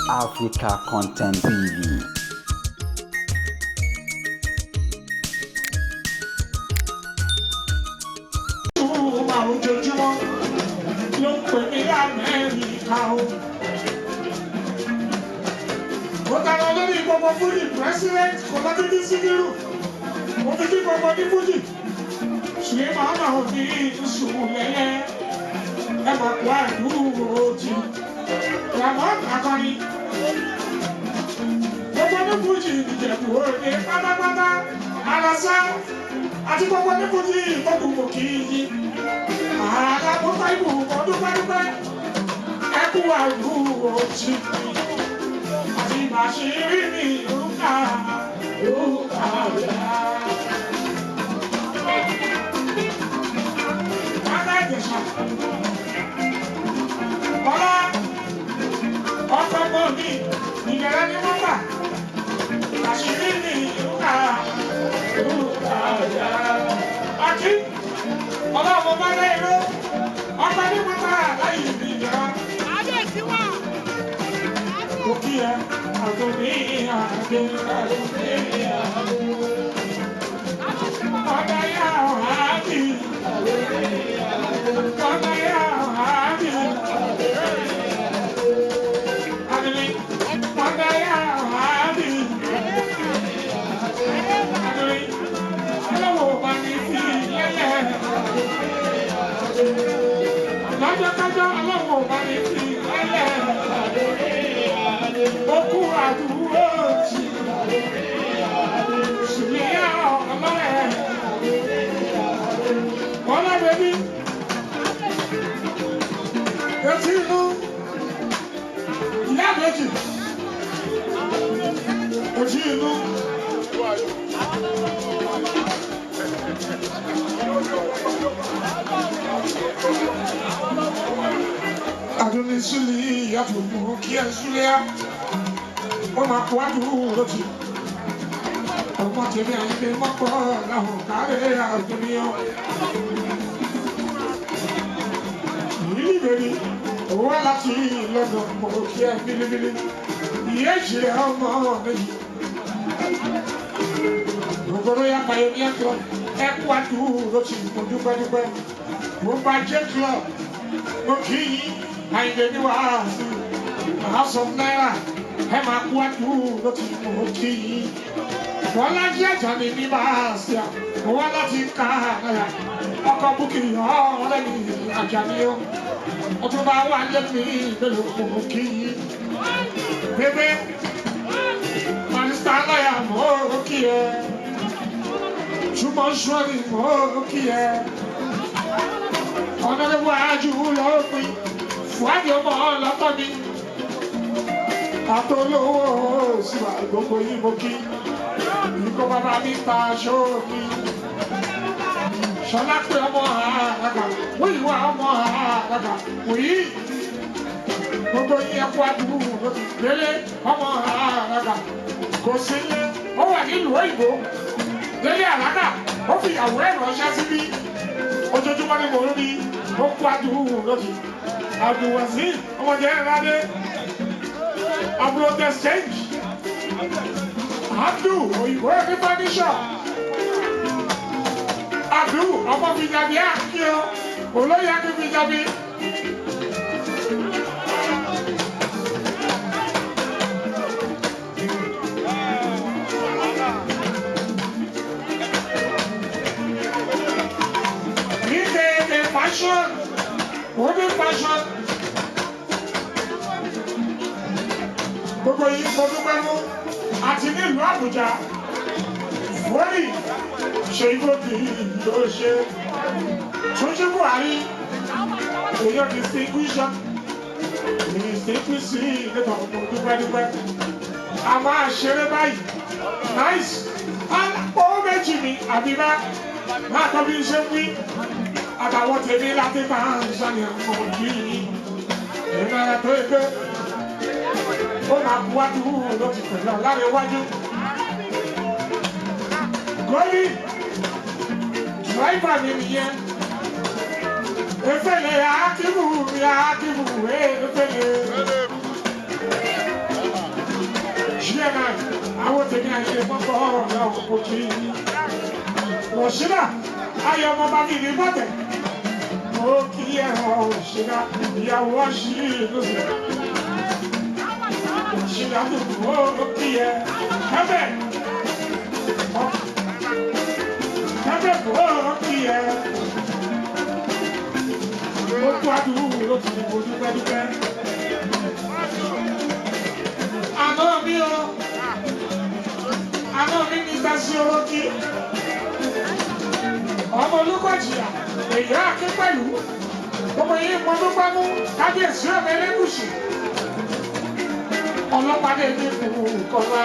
Africa Content TV. Máa ojoojúmọ́ ló ń pè ní Amẹ́ríkà o. Mo tara lórí gbogbo Fújì president Kọ́ládédé Síkírù. Mo fi kí gbogbo ní Fújì. Ṣé màmá ò ní sùn lẹ́lẹ́? Ẹ máa kó àdúró jì. Ramon akọni. Gbogbo ní Fújì Ìjẹ̀bú Òde pátápátá. Àlàsá àti gbogbo ní Fújì ìtọ́kùn kò kì í yí. Àlàmúfà ìbò kò dúpẹ́dúpẹ́. Ẹ kú àdúró jì. Àti màṣírí mi rúkà rúkà rẹ̀. Bàbá Ìjẹ̀ṣà. Ọlá ọkọ̀ ọmọ mi ìyẹ̀rẹ̀ ni wọ́n gbà. Àṣírí mi rúkà rúkà rẹ̀. Àti ọlọ́mọ bá dé irú ọkọ̀ ní pátá láyé ìjọba. Mo kí ẹ, àgọ́bí àgbẹ̀, àgọ́bí àgbẹ̀. Ọ̀gá yà ọ̀hábì. Ọ̀gá yà ọ̀hábì. Àdìrí. Ọ̀gá yà ọ̀hábì. Àdìrí. Ọlọ́wọ́ bá ní fi lẹ́lẹ̀. Lọ́jọ́kájọ́ ọlọ́wọ́ bá ní fi lẹ́lẹ̀. Okú àdúró tì. Sùnìyà ọlọ́rẹ̀. Ọlọ́rẹ̀ bí. Etí inú. Ìyá méjì. Etí inú. Adúní Súlì ìyàtọ̀ mú kí ẹ súlẹ̀ á. Wọ́n máa kó àdúró tì. Ọmọ tèmi àyíké mọ́kọ́ làwọn kárẹ̀ àdúnyàn. Bílí bèbí, owó láti lọ́dọ̀ mọ̀ kí ẹ bílíbílí. Ìyá ìṣẹ̀lẹ̀ ọmọ méjì. Gbogbo ya Pioneer Club, ẹ kú àdúró tì mo dúpẹ́dúpẹ́. Mo gba J Club, mo kì í Àyìndé ní wàhálà. House of Naira, ẹ máa kú àdúró tì mo kì í. Bọ́lájí Àjàní ní Báàsíà, owó láti Kánádà. Ọkọ̀ búkì ọ̀rẹ́ mi Àjàní o. Ọtúnba wà lẹ́mí mélòó mo kì í. Bébé, Barrister lọ́yà mo kí ẹ. Ṣùgbọ́n sọ́ọ̀rì mo kí ẹ. Ọ̀nàdébò àjù lọ́pin. Fúwádìí ọmọ ọlọ́tọ̀ mi. Àtolówó síwá gbogbo yìí mo kí. Ìkó bàbá mi ta aṣọ mi. Ṣọlá pé ọmọ àgàgà, wíwá ọmọ àgàgà, wíyí. Gbogbo yín ẹkú àdúgbò délé ọmọ àgàgà. Kò sí ilé, ó wà nílùú òyìnbó. Délé àràgà, ó fi ìyàwó ẹ̀ ránṣẹ́ síbí. Ojoojúmọ́ ni mò ń rí, ó kú àdúgbò lókè. Abdulwazeez, ọmọdé ńláde. Abúlé exchange. Abdul, òyìnbó ní fọ́níṣọ̀. Abdul, ọmọ fìjàbí àkí o, olóyè àkí fìjàbí. Ní fashion, òní fashion. Gbogbo yìí mo dúpẹ́ mú àti nílùú Àbújá. Fọ́nì ṣe ibòdì ló ṣe. Túnjí Buhari, èèyàn distinguisher, distinguished nípa ọmọ dúpẹ́ dúpẹ́. A máa ṣeré báyìí. Nice. Alápò méjì mi àbíbá máa tọ́ bí n ṣe ń wí. Àtàwọn tèmi láti máa ń ṣàlẹ̀ ọmọ yìí. Ìrìnàjò tó yẹ pé ó máa bu wájú ló ti pẹ̀lú ọ̀lára iwájú. Gọ́lí dráìvà mi nìyẹn. Efele akíbù mi akíbù efele. Ayé mọ́kọ́ ọ̀rọ̀ òkú. Rọ̀ṣídà ayọ̀ ọmọ bá mi ní bọ́tẹ̀. Ó kí ẹ̀rọ òṣìlá ìyàwó ọ̀ṣì lóṣù. Òṣìlá tó ó kí ẹ. Ẹbẹ̀ ẹbẹ̀ ó kí ẹ. Ó kú àdúró ló ti mo dúpẹ́ dúpẹ́. Àná mi o, àná mi ní Tasi Orókì. Ọmọ Olúkọ̀jìyà, èyí àkí pẹ̀lú. Gbogbo yìí mọ dúpẹ́ mú kábíyèsí ọmọ Elégùṣì. Ọlọ́pàá lè ní kú kọ́lá.